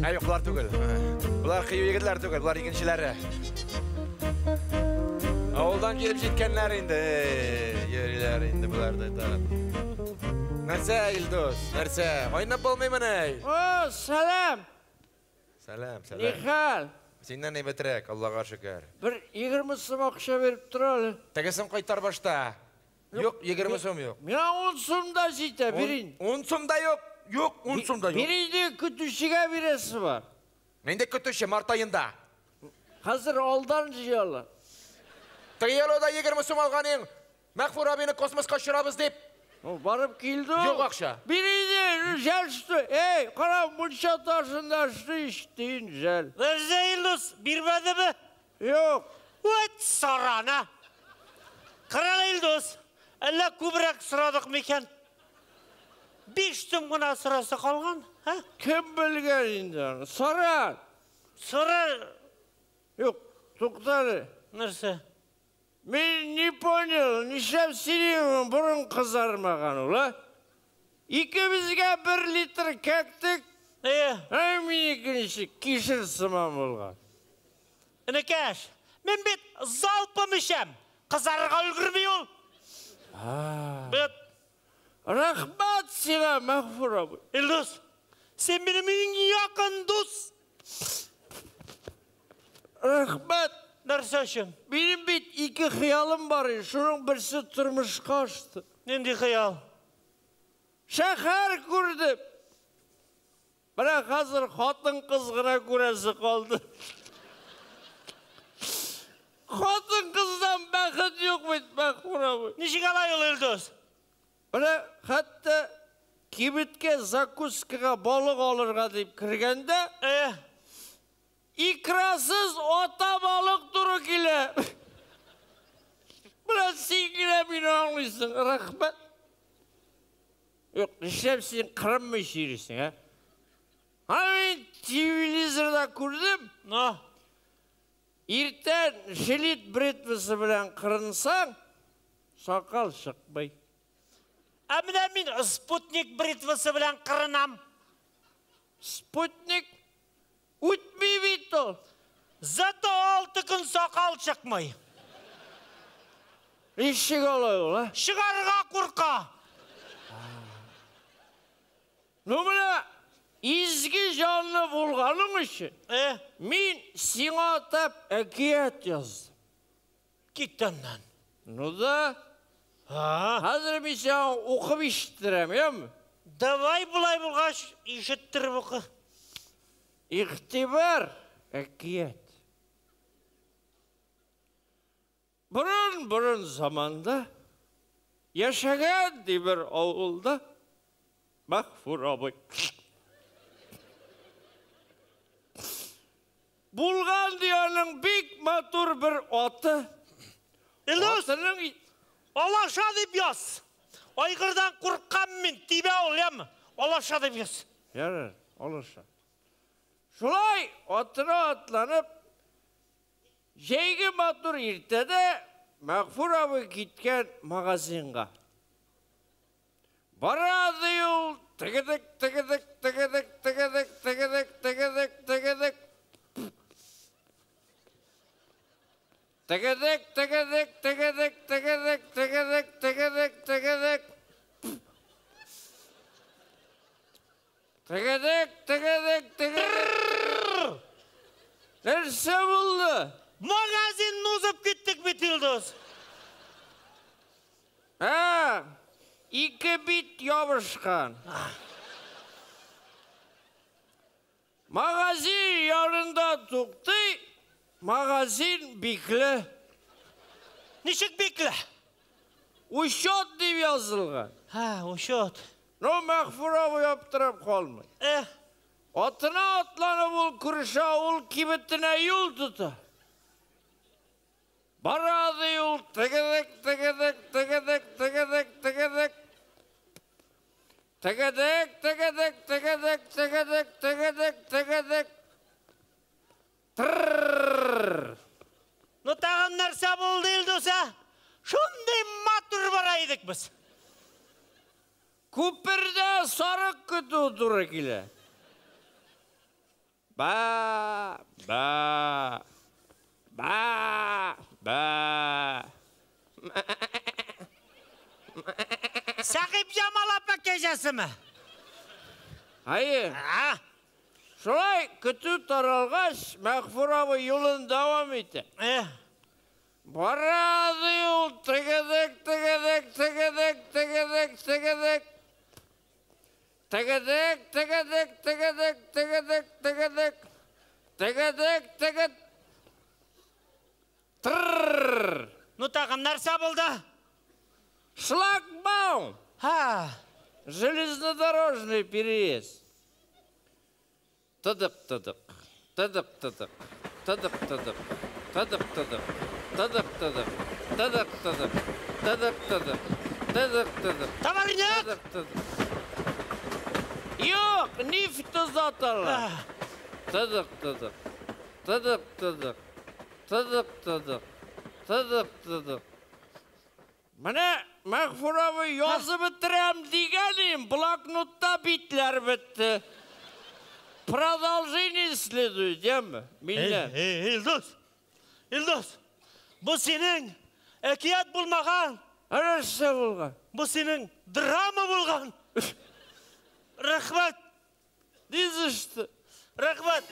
Ә юк, болар түгел. Болар кыю егетләр түгел, болар икенчеләре. Авылдан килеп җиткәннәр инде. Йөриләр инде болар да. Нәрсә, Илдус? Нәрсә? Айнап булмыймыни? О, сәлам! Сәлам, сәлам. Нихәл? Синнән әйбәтрәк, Аллага шөкер. Бер 20 сум акча биреп тор әле. Тегесен кайтар башта. Юк, 20 сум юк. Миңа 10 сум да җитә, бирин. 10 сум да юк. Юк, 10 сум да юк. Бир инде, көтүчегә бирәсе бар. Нинди көтүче март аенда? Хәзер алдан җыялар. Теге юлы да 20 сум алган идең. Мәгъфур абыйны космоска очырабыз дип. Ну, барып килде ул. Юк акча. Бир инде, жәл что. Эй, кара, мунча ташында что ишетәен, жәл. Нәрсә, Илдус, бирмәдеме? Юк. Вәт саран, а! Кара, Илдус, әллә күбрәк сорадык микән? 5 сум гына сорасы калган, һа? Кем белгән инде аны? Саран. Сора. Юк, тукта әле. Нәрсә? Мин не понял, нишләп синең борын кызармаган ул, а? Икебезгә 1 литр кәктек. Әйе. Ә минеке ничек кишер сыман булган. Энекәш, мин бит залпом эчәм. Кызарырга өлгерми ул. Бит. Рәхмәт сиңа, Мәгъфур абый. Илдус, син минем иң якын дус. Рәхмәт. Нәрсә өчен? Минем бит 2 хыялым бар иде, шуның берсе тормышка ашты. Нинди хыял? Шәһәр күрдем. Менә хәзер хатын-кыз гына күрәсе калды. Хатын-кыздан бәхет юк бит, Мәгъфур абый. Ничек алай ул, Илдус? Менә хәтта кибеткә закускага балык алырга дип кергәндә, икрасыз ата балык туры килә. Менә син генә мине аңлыйсың, рәхмәт. Юк, нишләп син кырынмый йөрисең, ә? Һа, мин телевизорда күрдем. Но. Иртән жилет бритвасы белән кырынсаң, сакал чыкмый. Ә менә мин спутник бритвасы белән кырынам. Спутник үтми бит ул. Зато 6 көн сакал чыкмый. Ничек алай ул, а? Чыгарга курка. Ну менә изге җанлы булганың өчен, мин сиңа атап әкият яздым. Кит аннан. Ну да. Хәзер мин сиңа укып ишеттерәм, яме? Давай болай булгач, ишеттереп укы. Игътибар, әкият. Борын-борын заманда яшәгән ди бер авылда Мәгъфур абый. Булган ди аның бик матур бер аты. Илдус, Атының алаша дип яз. Айгырдан куркам мин, тибә ул, яме? Алаша дип яз. Ярар, алаша. Шулай атына атланып, җәйге матур иртәдә Мәгъфур абый киткән магазинга. Бара ди ул, тегедек, тегедек, тегедек, тегедек, тегедек, тегедек, тегедек. Тегедек, тегедек, тегедек, тегедек, тегедек, тегедек, тегедек. Тегедек, тегедек, тегедек. Нәрсә булды? Магазинны узып киттек бит, Илдус. Ә, 2 бит ябышкан. Магазин янында туктый, магазин бикле. Ничек бикле? Учет дип язылган. Һа, учет. Ну, Мәгъфур абый аптырап калмый. Атына атланып ул күрше авыл кибетенә юл тота. Бара ди ул, тегедек, тегедек, тегедек, тегедек, тегедек. Тегедек, тегедек, тегедек, тегедек, тегедек, тегедек. Трррррр. Ну, тагын нәрсә булды, Илдус, а? Шундый матур бара идек без. Күпердә сарык көтү туры килә. Ба, ба, ба, ба. Сәхипҗамал апа кәҗәсеме? Әйе. А? Шулай көтү таралгач, Мәгъфур абый юлын дәвам итә. Э. Бара ди ул тегедек, тегедек, тегедек, тегедек, тегедек. Тегедек, тегедек, тегедек, тегедек, тегедек. Тегедек, тегед. Трррр. Ну тагын нәрсә булды? Шлагбаум. Ха. Железнодорожный переезд. Тыдык-тыдык, тыдык-тыдык, тыдык-тыдык, тыдык-тыдык, тыдык-тыдык, тыдык-тыдык, тыдык-тыдык, тыдык-тыдык, Товарняк! тыдык-тыдык. Юк, нефть озаталар. Тыдык-тыдык, тыдык-тыдык, тыдык-тыдык, тыдык-тыдык. Менә Мәгъфур абый язып бетерәм дигәнем, блокнотта битләр бетте. Продолжение следует, яме? Миннән. Эй, Илдус! Илдус! Бу синең әкият булмаган, Нәрсә булган? бу синең драма булган. Рәхмәт, Ни за что? рәхмәт.